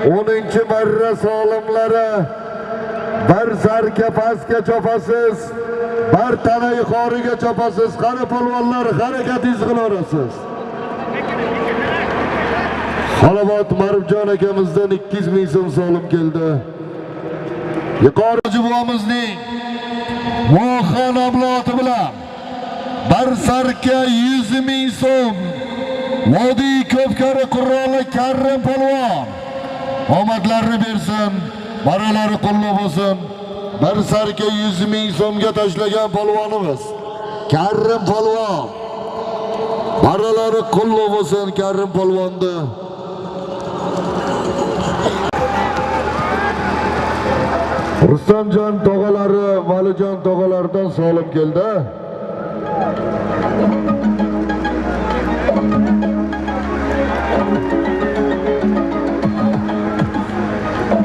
10-marra solimlari. Bir sarka pastga chopasiz, bir tana yuqoriga chopasiz. Qani polvonlar, harakatingizni qilaverasiz. Xolobod Marubjon akamizdan 200 ming so'm solim keldi. Yuqori juvomizning Vohan avlodi bilan bir sarka 100 ming so'm. Vodiy Ko'pkari Qur'onli Karim polvon. Omadlarni bersin, maralari qulluq bo'lsin. Bir sarka 100 ming so'mga tashlagan polvonimiz Karim polvon. Maralari qulluq bo'lsin Karim polvonni. Rustamjon tog'alari, Valijon tog'alaridan solim keldi.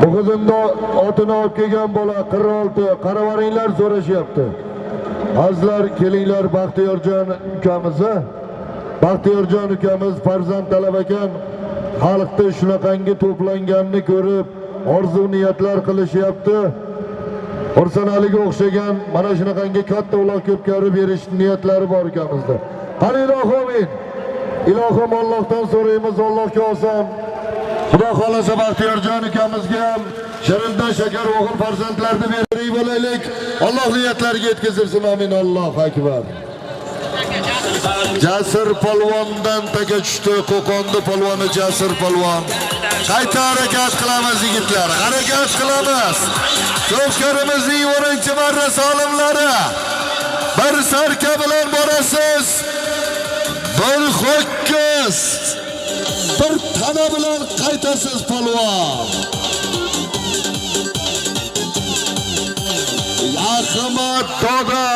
Bugunda otini olib kelgan bola 46 qaravaringlar so'rashyapti. Azizlar, kelinglar Baxtiyorjon ukamizni. Baxtiyorjon ukamiz farzand talab ekan, xalqda shunaqangi to'planganini ko'rib orzu niyatlar qilishyapti. Xursandaliga o'xshagan mana shunaqangi katta uloq ko'pkari berish niyatlari bor ukamizda. Qani ilohim, ilohim Allohdan so'raymiz, Allohga oson. Xudo xolasa Baxtiyorjon ukamizga ham shirindan shakar o'g'il farzandlarni berib bo'laylik. Alloh niyatlariga yetkazsin. Amin. Allohu akbar. Jasur polvondan taka tushdi. Qo'qonni polvoni Jasur polvon. Qayta harakat qilamiz yigitlar. Harakat qilamiz. Ko'pkarimizning 10-marra solimlari. Bir sarka bilan borasiz. Bir ho'kiz. Bir tana bilan qaytasiz polvon. Ahmad Doda.